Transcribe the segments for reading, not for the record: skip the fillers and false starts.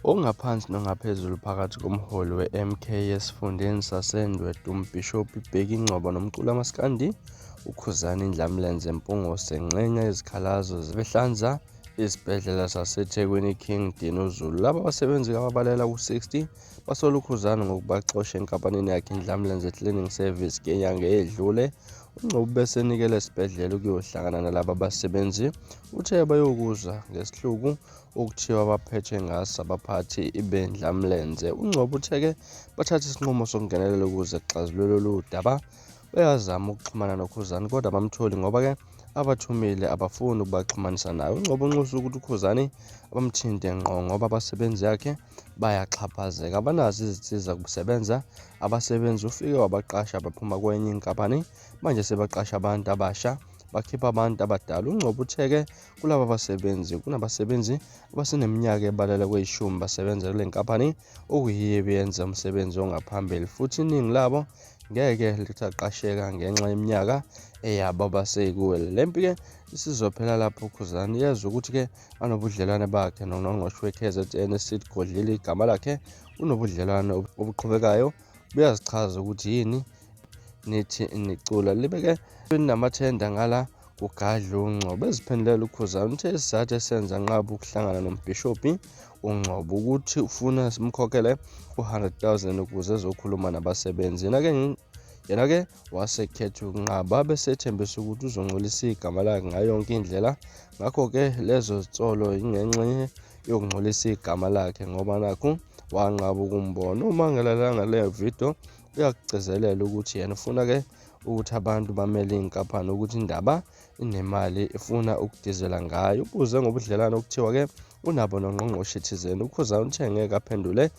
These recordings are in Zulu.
Okungaphansi nongaphezulu phakathi komholi we-MK esifundeni saseNdwedwe uMbhishobhi Bheki Ngcobo nomculi kaMaskandi uKhuzani Ndlamlenze Mpungose ngxenye yezikhalazo zebehlanza isibhedlela saseThekwini King Dinuzulu. Laba basebenzi ababalela ku-60 basola uKhuzani ngokubaxosha enkampanini yakhe iNdlamlenze Cleaning Service ngenyanga eyedlule. UNgcobo ubesenikele esibhedlela ukuyohlangana nalaba basebenzi. Uthe bayokuzwa ngesihluku okuthiwa baphethwe ngaso abaphathi beNdlamlenze. UNgcobo uthe-ke bathathe isinqumo sokungenelela ukuze kuxazululwe lolu daba. Bayazama ukuxhumana noKhuzani kodwa abamtholi ngoba-ke abathumile abafuni ukubaxhumanisa naye. UNgcobo unxuse ukuthi uKhuzani abamthinte ngqo ngoba abasebenzi yakhe bayaxhaphazeka, abanazo izinsiza kusebenza. Abasebenzi ufike wabaqasha baphuma kwenye inkampani, manje sebaqasha abantu abasha bakhipha abantu abadala. UNgcobo uthe-ke kulaba basebenzi kunabasebenzi abaseneminyaka ebalelwa kweyishumi basebenza kule nkampani okuyiyo ebiyenza umsebenzi ongaphambili futhi iningi labo ngeke lisaqasheka ngenxa yeminyaka eyabo abaseyikuwe. Le mpi-ke isizophela lapho uKhuzani yezwa ukuthi-ke anobudlelwane bakhe nongqongqoshe we-KZN Sid Godlile igama lakhe unobudlelwane obuqhubekayo buyazichaza ukuthi yini nithi nicula libeke namathenda ngala kugadla uNgcobo eziphendulela uKhuzani uthe isizathu esenza nqaba ukuhlangana nombhishobhi uNgcobo ukuthi ufuna simkhokhele u-100,000 ukuze ezokhuluma nabasebenzi. Yena-ke wasekhetha ukunqaba besethembisa ukuthi uzongcolisa igama lakhe ngayo yonke indlela. Ngakho-ke lezo zinsolo yingenxenye yokungcolisa igama lakhe ngoba nakhu wanqaba ukumbona. Uma ngilalelanga leyo video uyakugcizelela ukuthi yena ufuna-ke ukuthi abantu bamele iy'nkampani ukuthi indaba inemali ifuna ukudizela ngayo. Ubuze ngobudlelwane okuthiwa-ke unabo nongqongqoshe thizeni. UKhuzani uthe ngeke aphendule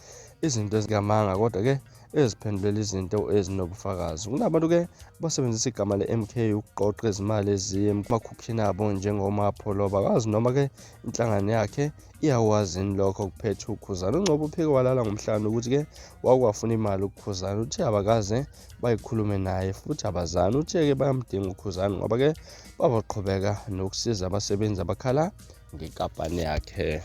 izinto ezingamanga kodwa-ke eziphendulela izinto ezinobufakazi. Kunabantu-ke abasebenzisa igama le-MK ukuqoqa izimali eziye emakhukhini abo njengoMapholoba. Akazi noma-ke inhlangano yakhe iyakwazi yini lokho kuphethe uKhuzani. UNgcobo uphike walala ngomhlane ukuthi-ke wakwafuna imali uKhuzani. Uthe abakaze bayikhulume naye futhi abazani. Uthe-ke bayamdinga uKhuzani ngoba-ke bazoqhubeka nokusiza abasebenzi abakhala ngenkampani yakhe.